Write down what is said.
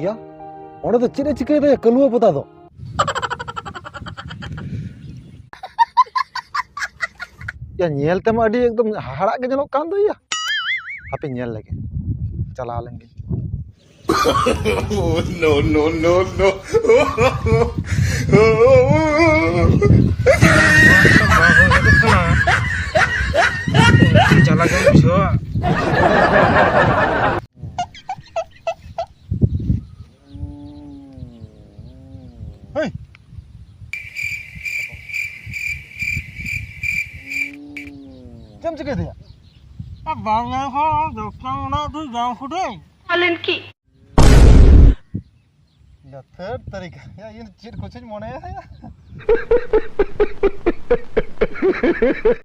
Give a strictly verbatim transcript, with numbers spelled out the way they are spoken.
ᱭᱟ, ᱚᱸᱰᱮ ᱫᱚ ᱪᱮᱫ ᱮ ᱪᱤᱠᱟᱹᱭᱮᱫᱟ ᱭᱟ ᱠᱟᱹᱞᱩᱣᱟᱹ ᱵᱚᱫᱟ ᱫᱚ? ᱭᱟ, ᱧᱮᱞ ᱛᱮᱢᱟ ᱟᱹᱰᱤ ᱮᱠᱫᱚᱢ ᱦᱟᱦᱟᱲᱟᱜ ᱜᱮ ᱧᱮᱞᱚᱜ ᱠᱟᱱ ᱫᱚ ᱭᱟ᱾ ᱦᱟᱯᱮ ᱧᱮᱞ ᱞᱮᱜᱮ, ᱪᱟᱞᱟᱣ ᱞᱮᱱ ᱜᱮ᱾ Oh, no, no, no, no. ᱡᱟᱞᱟ ᱜᱮᱢ ᱵᱩᱡᱷᱟᱹᱣᱟ᱾ ᱦᱮᱭ! ᱪᱮᱫ ᱮᱢ ᱪᱤᱠᱟᱹᱭᱮᱫᱟ ᱭᱟ? ᱟᱨ ᱵᱟᱝ ᱧᱟᱢ ᱠᱷᱟᱱ ᱫᱚᱠᱟᱱ ᱚᱲᱟᱜ ᱫᱚ ᱡᱟᱢ ᱠᱷᱩᱴᱟᱹᱭ᱾ ᱯᱟᱞᱮᱱ ᱠᱤ? ᱞᱟᱛᱷᱟᱨ ᱛᱟᱹᱨᱤᱠᱟ᱾ ᱭᱟ, ᱤᱧ ᱪᱮᱫ ᱠᱚᱪᱚᱧ ᱢᱚᱱᱮᱭᱟ ᱭᱟ᱾